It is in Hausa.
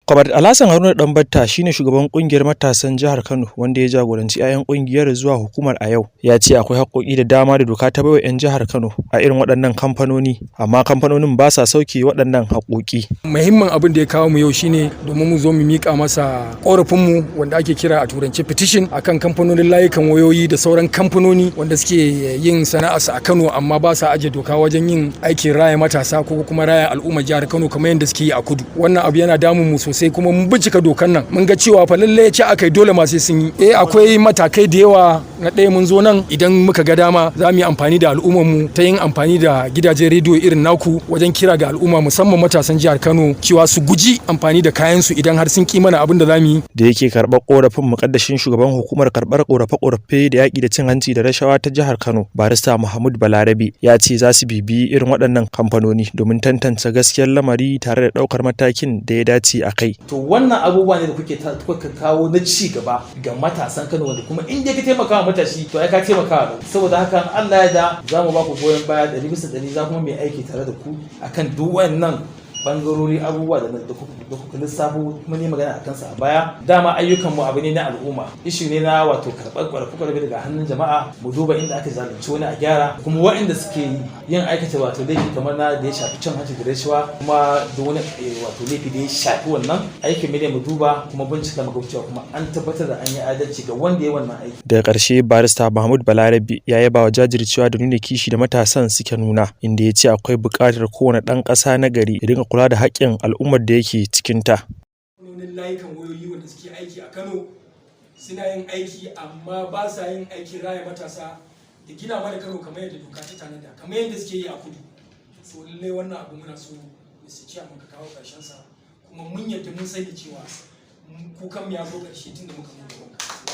Comrade Alhassan Haruna Ɗanbatta shine shugaban kungiyar matasan jihar Kano wanda ya jagoranci 'ya'yan kungiyar zuwa hukumar a yau. Ya ce akwai haƙƙoƙi da dama da doka ta baiwa 'yan jihar Kano a irin waɗannan kamfanoni, amma kamfanonin ba sa sauke waɗannan haƙƙoƙi. Muhimmin abin da ya kawo mu yau shine domin mu zo mu mika masa ƙorafinmu wanda ake kira a turance petition akan kamfanonin layukan wayoyi da sauran kamfanoni wanda suke yin sana'arsu a Kano, amma ba sa aje doka wajen yin aikin raya matasa ko kuma raya al'ummar jihar Kano kamar yadda suke yi a kudu. Wannan abu yana damun mu sosai, kuma mun bincika dokan nan, mun ga cewa fa lalle ya ce aka yi dole ma sai sun yi. Akwai matakai da yawa. Na ɗaya, mun zo nan. Idan muka ga dama, za mu yi amfani da al'ummar mu ta yin amfani da gidajen rediyo irin naku wajen kira ga al'umma, musamman matasan jihar Kano, cewa su guji amfani da kayan su idan har sun ki mana abin da za mu yi. Da yake karɓar korafin, mukaddashin shugaban hukumar karɓar korafe-korafe da yaƙi da cin hanci da rashawa ta jihar Kano, Barista Mahmud Balarabe, ya ce za su bibiyi irin waɗannan kamfanoni domin tantance gaskiyar lamari tare da ɗaukar matakin da ya dace a kai. To, wannan abubuwa ne da kuka kawo na ci gaba ga matasan Kano, wanda kuma in dai ka taimaka wa matashi, to ai ka taimaka wa. Saboda haka, Allah ya da, za mu ba ku goyon baya 100%, za kuma mai aiki tare da ku akan duk wannan bangarori, abubuwa da kuka lissafo kuma ne magana a kansa a baya. Dama ayyukan mu abu ne na al'umma, issue ne na wato karɓar ƙorafe-ƙorafe daga hannun jama'a, mu duba inda aka zalunci wani a gyara, kuma waɗanda suke yin aikata wato laifi kamar na da ya shafi cin hanci da rashawa, kuma da wani wato laifi da ya shafi wannan aikin ne, mu duba kuma bincika mu cewa kuma an tabbatar da an yi adalci ga wanda ya wannan aiki. Daga ƙarshe, Barista Mahmud Balarabe ya yaba wa jajircewa da nuna kishi da matasan suke nuna, inda ya ce akwai buƙatar kowane ɗan ƙasa na gari ya dinga kula da haƙƙin al'ummar da yake cikinta. Kamfanonin layukan wayoyi wanda suke aiki a Kano suna yin aiki, amma ba sa yin aikin raya matasa da gina mana Kano kamar yadda doka ta tanada, kamar yadda suke yi a kudu. So lallai wannan abu muna so Mr. Chairman ka kawo ƙarshen sa, kuma mun yadda, mun sani cewa kukan mu ya zo ƙarshe tun da muka zo gaban ka.